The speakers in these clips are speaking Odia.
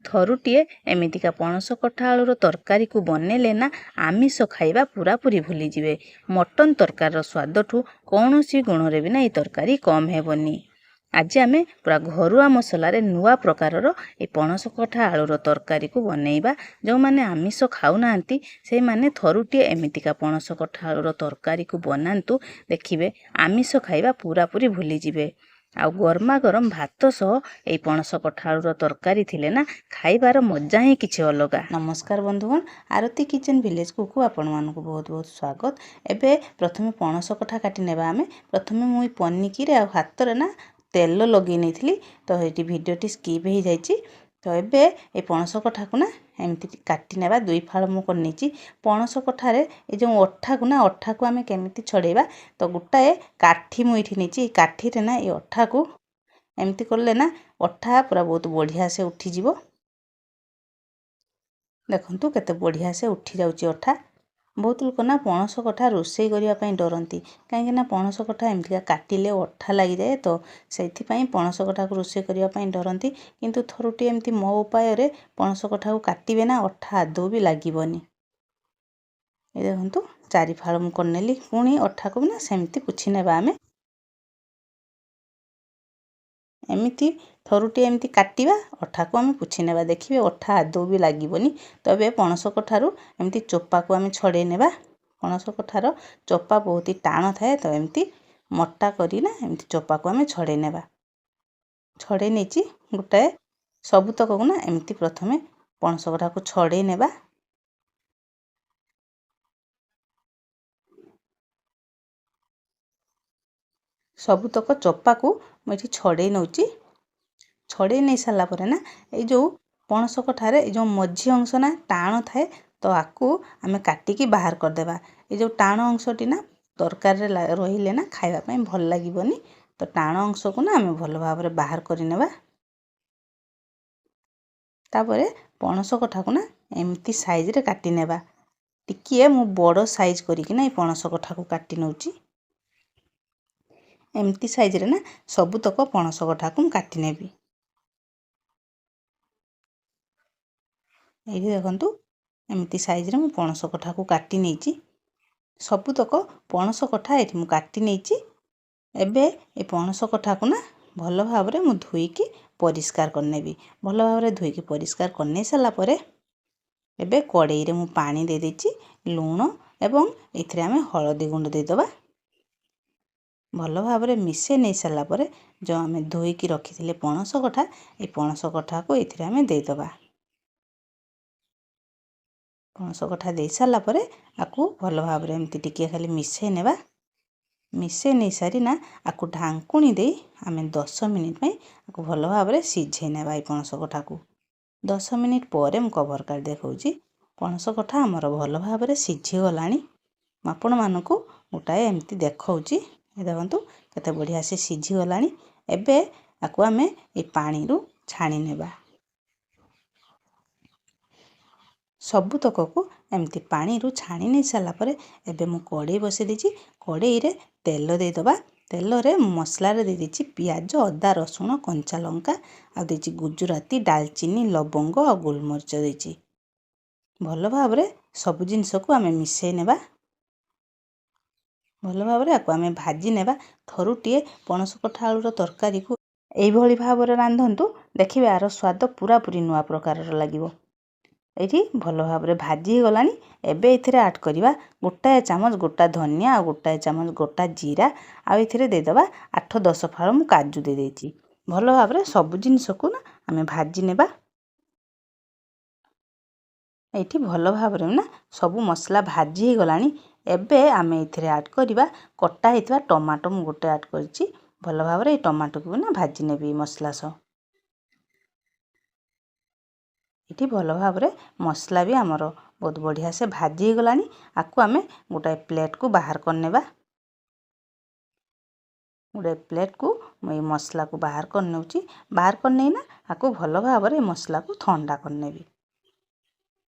ଥରୁଟିଏ ଏମିତିକା ପଣସ କଠା ଆଳୁର ତରକାରୀକୁ ବନେଇଲେ ନା ଆମିଷ ଖାଇବା ପୂରାପୂରି ଭୁଲିଯିବେ। ମଟନ୍ ତରକାରୀର ସ୍ୱାଦଠୁ କୌଣସି ଗୁଣରେ ବି ନା ଏଇ ତରକାରୀ କମ୍ ହେବନି। ଆଜି ଆମେ ପୁରା ଘରୁଆ ମସଲାରେ ନୂଆ ପ୍ରକାରର ଏ ପଣସ କଠା ଆଳୁର ତରକାରୀକୁ ବନେଇବା। ଯେଉଁମାନେ ଆମିଷ ଖାଉନାହାନ୍ତି, ସେଇମାନେ ଥରୁଟିଏ ଏମିତିକା ପଣସ କଠା ଆଳୁର ତରକାରୀକୁ ବନାନ୍ତୁ, ଦେଖିବେ ଆମିଷ ଖାଇବା ପୂରାପୂରି ଭୁଲିଯିବେ। ଆଉ ଗରମା ଗରମ ଭାତ ସହ ଏଇ ପଣସ କଠା ଆଳୁର ତରକାରୀ ଥିଲେ ନା ଖାଇବାର ମଜା ହିଁ କିଛି ଅଲଗା। ନମସ୍କାର ବନ୍ଧୁଗଣ, ଆରତୀ କିଚେନ୍ ଭିଲେଜ କୁକୁ ଆପଣମାନଙ୍କୁ ବହୁତ ବହୁତ ସ୍ୱାଗତ। ଏବେ ପ୍ରଥମେ ପଣସ କଠା କାଟି ନେବା ଆମେ। ପ୍ରଥମେ ମୁଁ ଏଇ ପନିକିରେ ଆଉ ହାତରେ ନା ତେଲ ଲଗେଇ ନେଇଥିଲି, ତ ଏଇଠି ଭିଡ଼ିଓଟି ସ୍କିପ୍ ହେଇଯାଇଛି। ତ ଏବେ ଏ ପଣସ କଠାକୁ ନା ଏମିତି କାଟି ନେବା, ଦୁଇ ଫାଳ ମୁଁ କରିନେଇଛି। ପଣସ କଠାରେ ଏ ଯେଉଁ ଅଠାକୁ ନା, ଅଠାକୁ ଆମେ କେମିତି ଛଡ଼େଇବା? ତ ଗୋଟାଏ କାଠି ମୁଁ ଏଇଠି ନେଇଛି। ଏଇ କାଠିରେ ନା ଏଇ ଅଠାକୁ ଏମିତି କଲେ ନା ଅଠା ପୁରା ବହୁତ ବଢ଼ିଆ ସେ ଉଠିଯିବ। ଦେଖନ୍ତୁ କେତେ ବଢ଼ିଆ ସେ ଉଠି ଯାଉଛି ଅଠା। ବହୁତ ଲୋକ ନା ପଣସ କଠା ରୋଷେଇ କରିବା ପାଇଁ ଡରନ୍ତି, କାହିଁକିନା ପଣସ କଠା ଏମିତିକା କାଟିଲେ ଅଠା ଲାଗିଯାଏ, ତ ସେଇଥିପାଇଁ ପଣସ କଠାକୁ ରୋଷେଇ କରିବା ପାଇଁ ଡରନ୍ତି। କିନ୍ତୁ ଥରୁଟିଏ ଏମିତି ମୋ ଉପାୟରେ ପଣସ କଠାକୁ କାଟିବେ ନା ଅଠା ଆଦୌ ବି ଲାଗିବନି। ଏ ଦେଖନ୍ତୁ, ଚାରି ଫାଳ ମୁଁ କରିନେଲି। ପୁଣି ଅଠାକୁ ବି ନା ସେମିତି ପୋଛି ନେବା ଆମେ। ଏମିତି ଥରୁଟିଏ ଏମିତି କାଟିବା, ଅଠାକୁ ଆମେ ପୋଛି ନେବା, ଦେଖିବେ ଅଠା ଆଦୌ ବି ଲାଗିବନି। ତ ଏବେ ପଣସ କଠାରୁ ଏମିତି ଚୋପାକୁ ଆମେ ଛଡ଼େଇ ନେବା। ପଣସ କଠାର ଚୋପା ବହୁତ ଟାଣ ଥାଏ, ତ ଏମିତି ମୋଟା କରିନା ଏମିତି ଚୋପାକୁ ଆମେ ଛଡ଼େଇ ନେବା। ଛଡ଼େଇ ନେଇଛି ଗୋଟାଏ। ସବୁତକକୁ ନା ଏମିତି ପ୍ରଥମେ ପଣସ କଠାକୁ ଛଡ଼େଇ ନେବା। ସବୁତକ ଚୋପାକୁ ମୁଁ ଏଠି ଛଡ଼େଇ ନେଉଛି। ଛଡ଼େଇ ନେଇ ସାରିଲା ପରେ ନା ଏଇ ଯେଉଁ ପଣସ କଠାରେ ଏଇ ଯେଉଁ ମଝି ଅଂଶ ନା ଟାଣ ଥାଏ, ତ ଆକୁ ଆମେ କାଟିକି ବାହାର କରିଦେବା। ଏଇ ଯେଉଁ ଟାଣ ଅଂଶଟି ନା ତରକାରୀରେ ରହିଲେ ନା ଖାଇବା ପାଇଁ ଭଲ ଲାଗିବନି, ତ ଟାଣ ଅଂଶକୁ ନା ଆମେ ଭଲ ଭାବରେ ବାହାର କରିନେବା। ତାପରେ ପଣସ କଠାକୁ ନା ଏମିତି ସାଇଜରେ କାଟି ନେବା। ଟିକିଏ ମୁଁ ବଡ଼ ସାଇଜ୍ କରିକିନା ଏଇ ପଣସ କଠାକୁ କାଟି ନେଉଛି। ଏମିତି ସାଇଜରେ ନା ସବୁତକ ପଣସ କଠାକୁ ମୁଁ କାଟି ନେବି। ଏଇଠି ଦେଖନ୍ତୁ, ଏମିତି ସାଇଜରେ ମୁଁ ପଣସ କଠାକୁ କାଟି ନେଇଛି। ସବୁତକ ପଣସ କଠା ଏଇଠି ମୁଁ କାଟି ନେଇଛି। ଏବେ ଏ ପଣସ କଠାକୁ ନା ଭଲ ଭାବରେ ମୁଁ ଧୋଇକି ପରିଷ୍କାର କରିନେବି। ଭଲ ଭାବରେ ଧୋଇକି ପରିଷ୍କାର କରିନେଇ ସାରିଲା ପରେ ଏବେ କଡ଼େଇରେ ମୁଁ ପାଣି ଦେଇଦେଇଛି, ଲୁଣ ଏବଂ ଏଥିରେ ଆମେ ହଳଦୀ ଗୁଣ୍ଡ ଦେଇଦେବା। ଭଲ ଭାବରେ ମିଶାଇ ନେଇ ସାରିଲା ପରେ ଯେଉଁ ଆମେ ଧୋଇକି ରଖିଥିଲେ ପଣସ କଠା, ଏ ପଣସ କଠାକୁ ଏଥିରେ ଆମେ ଦେଇଦେବା। ପଣସ କଠା ଦେଇ ସାରିଲା ପରେ ଆକୁ ଭଲ ଭାବରେ ଏମିତି ଟିକିଏ ଖାଲି ମିଶାଇ ନେବା। ମିଶାଇ ନେଇ ସାରି ନା ଆକୁ ଢାଙ୍କୁଣୀ ଦେଇ ଆମେ 10 ମିନିଟ୍ ପାଇଁ ଆକୁ ଭଲ ଭାବରେ ସିଝେଇ ନେବା ଏଇ ପଣସ କଠାକୁ। 10 ମିନିଟ୍ ପରେ ମୁଁ କଭର୍ କାଢ଼ି ଦେଖାଉଛି। ପଣସ କଠା ଆମର ଭଲ ଭାବରେ ସିଝିଗଲାଣି। ମୁଁ ଆପଣମାନଙ୍କୁ ଗୋଟାଏ ଏମିତି ଦେଖାଉଛି। ଏ ଦେଖନ୍ତୁ କେତେ ବଢ଼ିଆ ସେ ସିଝିଗଲାଣି। ଏବେ ଆକୁ ଆମେ ଏଇ ପାଣିରୁ ଛାଣି ନେବା। ସବୁତକକୁ ଏମିତି ପାଣିରୁ ଛାଣି ନେଇ ସାରିଲା ପରେ ଏବେ ମୁଁ କଡ଼େଇ ବସାଇ ଦେଇଛି। କଡ଼େଇରେ ତେଲ ଦେଇଦେବା। ତେଲରେ ମସଲାରେ ଦେଇଦେଇଛି ପିଆଜ, ଅଦା, ରସୁଣ, କଞ୍ଚା ଲଙ୍କା, ଆଉ ଦେଇଛି ଗୁଜୁରାତି, ଡାଲଚିନି, ଲବଙ୍ଗ ଆଉ ଗୋଲମରିଚ ଦେଇଛି। ଭଲ ଭାବରେ ସବୁ ଜିନିଷକୁ ଆମେ ମିଶାଇ ନେବା। ଭଲ ଭାବରେ ଆକୁ ଆମେ ଭାଜି ନେବା। ଥରୁଟିଏ ପଣସ କଠା ଆଳୁର ତରକାରୀକୁ ଏଇଭଳି ଭାବରେ ରାନ୍ଧନ୍ତୁ, ଦେଖିବେ ଆର ସ୍ୱାଦ ପୂରାପୂରି ନୂଆ ପ୍ରକାରର ଲାଗିବ। ଏଇଠି ଭଲ ଭାବରେ ଭାଜି ହେଇଗଲାଣି। ଏବେ ଏଥିରେ ଆଡ଼୍ କରିବା ଗୋଟାଏ ଚାମଚ ଗୋଟା ଧନିଆ ଆଉ ଗୋଟାଏ ଚାମଚ ଗୋଟା ଜିରା, ଆଉ ଏଥିରେ ଦେଇଦେବା 8 10 ଫାଳ ମୁଁ କାଜୁ ଦେଇଦେଇଛି। ଭଲ ଭାବରେ ସବୁ ଜିନିଷକୁ ନା ଆମେ ଭାଜି ନେବା। ଏଇଠି ଭଲ ଭାବରେ ନା ସବୁ ମସଲା ଭାଜି ହେଇଗଲାଣି। ଏବେ ଆମେ ଏଥିରେ ଆଡ଼୍ କରିବା କଟା ହେଇଥିବା ଟମାଟୋ। ମୁଁ ଗୋଟେ ଆଡ଼୍ କରିଛି। ଭଲ ଭାବରେ ଏଇ ଟମାଟୋକୁ ବି ନା ଭାଜି ନେବି ମସଲା ସହ। ଏଠି ଭଲ ଭାବରେ ମସଲା ବି ଆମର ବହୁତ ବଢ଼ିଆ ସେ ଭାଜି ହେଇଗଲାଣି। ଆକୁ ଆମେ ଗୋଟାଏ ପ୍ଲେଟ୍କୁ ବାହାର କରିନେବା। ଗୋଟେ ପ୍ଲେଟ୍କୁ ମୁଁ ଏଇ ମସଲାକୁ ବାହାର କରିନେଉଛି। ବାହାର କରିନେଇନା ଆକୁ ଭଲ ଭାବରେ ମସଲାକୁ ଥଣ୍ଡା କରିନେବି।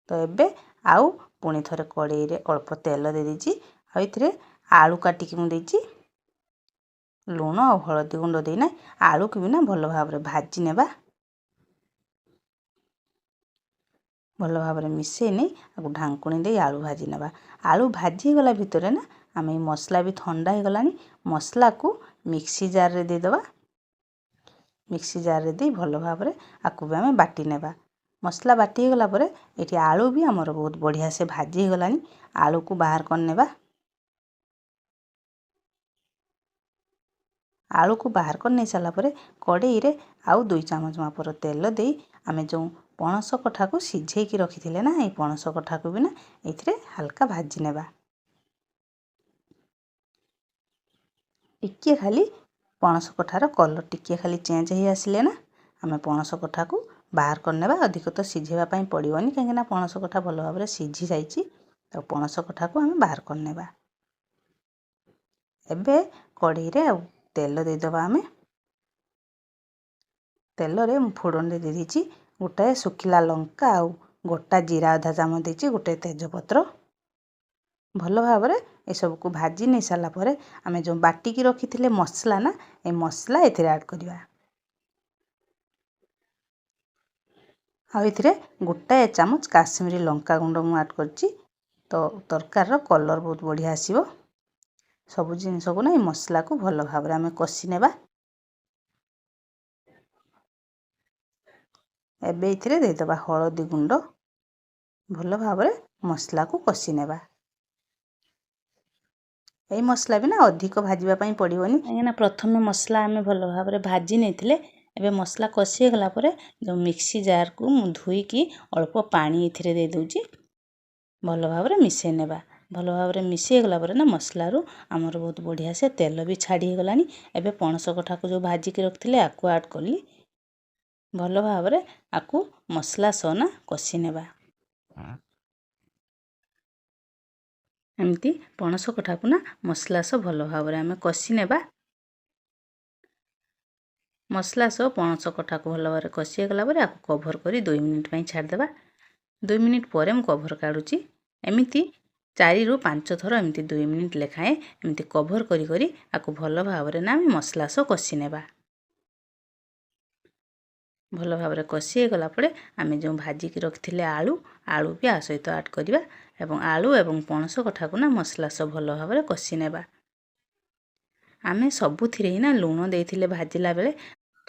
ତ ଏବେ ଆଉ ପୁଣି ଥରେ କଡ଼େଇରେ ଅଳ୍ପ ତେଲ ଦେଇଦେଇଛି, ଆଉ ଏଥିରେ ଆଳୁ କାଟିକି ମୁଁ ଦେଇଛି। ଲୁଣ ଆଉ ହଳଦୀ ଗୁଣ୍ଡ ଦେଇନା ଆଳୁକୁ ବି ନା ଭଲ ଭାବରେ ଭାଜି ନେବା। ଭଲ ଭାବରେ ମିଶାଇ ନେଇ ଆକୁ ଢାଙ୍କୁଣୀ ଦେଇ ଆଳୁ ଭାଜି ନେବା। ଆଳୁ ଭାଜି ହେଇଗଲା ଭିତରେ ନା ଆମେ ଏଇ ମସଲା ବି ଥଣ୍ଡା ହେଇଗଲାଣି, ମସଲାକୁ ମିକ୍ସି ଜାର୍ରେ ଦେଇଦେବା। ମିକ୍ସି ଜାର୍ରେ ଦେଇ ଭଲ ଭାବରେ ଆକୁ ବି ଆମେ ବାଟି ନେବା। ମସଲା ବାଟି ହେଇଗଲା ପରେ ଏଠି ଆଳୁ ବି ଆମର ବହୁତ ବଢ଼ିଆ ସେ ଭାଜି ହେଇଗଲାଣି। ଆଳୁକୁ ବାହାର କରିନେବା। ଆଳୁକୁ ବାହାର କରି ନେଇ ସାରିଲା ପରେ କଡ଼େଇରେ ଆଉ 2 ଚାମଚ ମାପର ତେଲ ଦେଇ ଆମେ ଯେଉଁ ପଣସ କଠାକୁ ସିଝେଇକି ରଖିଥିଲେ ନା, ଏଇ ପଣସ କଠାକୁ ବି ନା ଏଇଥିରେ ହାଲକା ଭାଜି ନେବା। ଟିକିଏ ଖାଲି ପଣସ କଠାର କଲର୍ ଟିକିଏ ଖାଲି ଚେଞ୍ଜ ହେଇ ଆସିଲେ ନା ଆମେ ପଣସ କଠାକୁ ବାହାର କରିନେବା। ଅଧିକ ତ ସିଝେଇବା ପାଇଁ ପଡ଼ିବନି, କାହିଁକିନା ପଣସ କଠା ଭଲ ଭାବରେ ସିଝି ଯାଇଛି। ତ ପଣସ କଠାକୁ ଆମେ ବାହାର କରିନେବା। ଏବେ କଡ଼େଇରେ ଆଉ ତେଲ ଦେଇଦେବା ଆମେ। ତେଲରେ ମୁଁ ଫୁଡ଼ଣରେ ଦେଇଦେଇଛି ଗୋଟାଏ ଶୁଖିଲା ଲଙ୍କା ଆଉ ଗୋଟା ଜିରା ଅଧା ଚାମଚ ଦେଇଛି, ଗୋଟାଏ ତେଜପତ୍ର। ଭଲ ଭାବରେ ଏସବୁକୁ ଭାଜି ନେଇ ସାରିଲା ପରେ ଆମେ ଯେଉଁ ବାଟିକି ରଖିଥିଲେ ମସଲା ନା, ଏ ମସଲା ଏଥିରେ ଆଡ଼୍ କରିବା। ଆଉ ଏଥିରେ ଗୋଟାଏ ଚାମଚ କାଶ୍ମୀରୀ ଲଙ୍କା ଗୁଣ୍ଡ ମୁଁ ଆଡ଼୍ କରିଛି। ତ ତରକାରୀର କଲର୍ ବହୁତ ବଢ଼ିଆ ଆସିବ। ସବୁ ଜିନିଷକୁ ନା ଏ ମସଲାକୁ ଭଲ ଭାବରେ ଆମେ କଷି ନେବା। ଏବେ ଏଥିରେ ଦେଇଦେବା ହଳଦୀ ଗୁଣ୍ଡ। ଭଲ ଭାବରେ ମସଲାକୁ କଷି ନେବା। ଏଇ ମସଲା ବି ନା ଅଧିକ ଭାଜିବା ପାଇଁ ପଡ଼ିବନି, କାହିଁକିନା ପ୍ରଥମେ ମସଲା ଆମେ ଭଲ ଭାବରେ ଭାଜି ନେଇଥିଲେ। ଏବେ ମସଲା କଷି ହେଇଗଲା ପରେ ଯେଉଁ ମିକ୍ସି ଜାର୍କୁ ମୁଁ ଧୋଇକି ଅଳ୍ପ ପାଣି ଏଥିରେ ଦେଇଦେଉଛି। ଭଲ ଭାବରେ ମିଶାଇ ନେବା। ଭଲ ଭାବରେ ମିଶି ହେଇଗଲା ପରେ ନା ମସଲାରୁ ଆମର ବହୁତ ବଢ଼ିଆ ସେ ତେଲ ବି ଛାଡ଼ି ହେଇଗଲାଣି। ଏବେ ପଣସ କଠାକୁ ଯେଉଁ ଭାଜିକି ରଖିଥିଲେ ଆକୁ ଆଡ଼୍ କଲି। ଭଲ ଭାବରେ ଆକୁ ମସଲା ସହ ନା କଷି ନେବା। ଏମିତି ପଣସ କଠାକୁ ନା ମସଲା ସହ ଭଲ ଭାବରେ ଆମେ କଷି ନେବା। ମସଲା ସହ ପଣସ କଠାକୁ ଭଲ ଭାବରେ କଷି ହେଇଗଲା ପରେ ଆକୁ କଭର୍ କରି 2 ମିନିଟ୍ ପାଇଁ ଛାଡ଼ିଦେବା। 2 ମିନିଟ୍ ପରେ ମୁଁ କଭର୍ କାଢ଼ୁଛି। ଏମିତି 4ରୁ 5 ଥର ଏମିତି 2 ମିନିଟ୍ ଲେଖାଏଁ ଏମିତି କଭର୍ କରି କରି ଆକୁ ଭଲ ଭାବରେ ନା ଆମେ ମସଲା ସହ କଷି ନେବା। ଭଲ ଭାବରେ କଷି ହେଇଗଲା ପରେ ଆମେ ଯେଉଁ ଭାଜିକି ରଖିଥିଲେ ଆଳୁ, ଆଳୁ ବି ଆ ସହିତ ଆଡ଼୍ କରିବା ଏବଂ ଆଳୁ ଏବଂ ପଣସ କଠାକୁ ନା ମସଲା ସହ ଭଲ ଭାବରେ କଷି ନେବା। ଆମେ ସବୁଥିରେ ହିଁ ନା ଲୁଣ ଦେଇଥିଲେ ଭାଜିଲା ବେଳେ,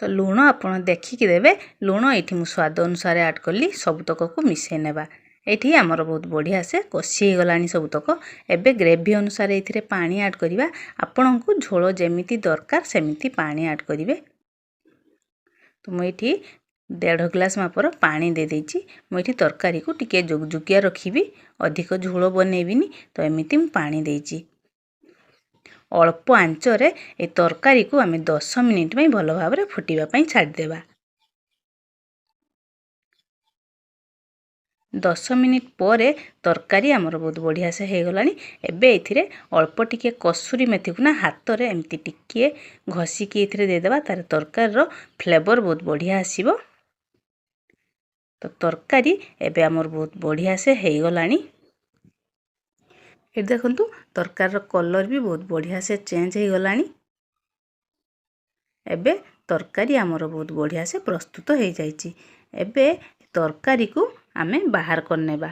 ତ ଲୁଣ ଆପଣ ଦେଖିକି ଦେବେ। ଲୁଣ ଏଇଠି ମୁଁ ସ୍ୱାଦ ଅନୁସାରେ ଆଡ଼୍ କଲି। ସବୁତକକୁ ମିଶାଇ ନେବା। ଏଇଠି ଆମର ବହୁତ ବଢ଼ିଆ ସେ କଷି ହେଇଗଲାଣି ସବୁତକ। ଏବେ ଗ୍ରେଭି ଅନୁସାରେ ଏଇଥିରେ ପାଣି ଆଡ଼୍ କରିବା। ଆପଣଙ୍କୁ ଝୋଳ ଯେମିତି ଦରକାର ସେମିତି ପାଣି ଆଡ଼୍ କରିବେ। ତ ମୁଁ ଏଇଠି 1.5 ଗ୍ଲାସ୍ ମାପର ପାଣି ଦେଇଦେଇଛି। ମୁଁ ଏଇଠି ତରକାରୀକୁ ଟିକେ ଜୁକଜୁକିଆ ରଖିବି, ଅଧିକ ଝୋଳ ବନେଇବିନି, ତ ଏମିତି ମୁଁ ପାଣି ଦେଇଛି। ଅଳ୍ପ ଆଞ୍ଚରେ ଏ ତରକାରୀକୁ ଆମେ 10 ମିନିଟ୍ ପାଇଁ ଭଲ ଭାବରେ ଫୁଟିବା ପାଇଁ ଛାଡ଼ିଦେବା। 10 ମିନିଟ୍ ପରେ ତରକାରୀ ଆମର ବହୁତ ବଢ଼ିଆ ସେ ହେଇଗଲାଣି। ଏବେ ଏଥିରେ ଅଳ୍ପ ଟିକେ କସୁରୀ ମେଥିକୁ ନା ହାତରେ ଏମିତି ଟିକିଏ ଘଷିକି ଏଥିରେ ଦେଇଦେବା, ତାର ତରକାରୀର ଫ୍ଲେଭର୍ ବହୁତ ବଢ଼ିଆ ଆସିବ। ତ ତରକାରୀ ଏବେ ଆମର ବହୁତ ବଢ଼ିଆ ସେ ହେଇଗଲାଣି। ଏଠି ଦେଖନ୍ତୁ ତରକାରୀର କଲର୍ ବି ବହୁତ ବଢ଼ିଆ ସେ ଚେଞ୍ଜ ହେଇଗଲାଣି। ଏବେ ତରକାରୀ ଆମର ବହୁତ ବଢ଼ିଆ ସେ ପ୍ରସ୍ତୁତ ହେଇଯାଇଛି। ଏବେ ତରକାରୀକୁ ଆମେ ବାହାର କରିନେବା।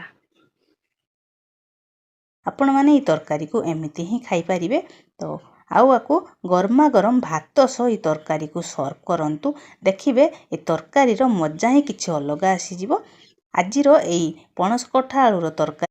ଆପଣମାନେ ଏଇ ତରକାରୀକୁ ଏମିତି ହିଁ ଖାଇପାରିବେ। ତ ଆଉ ଆକୁ ଗରମା ଗରମ ଭାତ ସହ ଏଇ ତରକାରୀକୁ ସର୍ଭ କରନ୍ତୁ, ଦେଖିବେ ଏ ତରକାରୀର ମଜା ହିଁ କିଛି ଅଲଗା ଆସିଯିବ। ଆଜିର ଏଇ ପଣସ କଠା ଆଳୁର ତରକାରୀ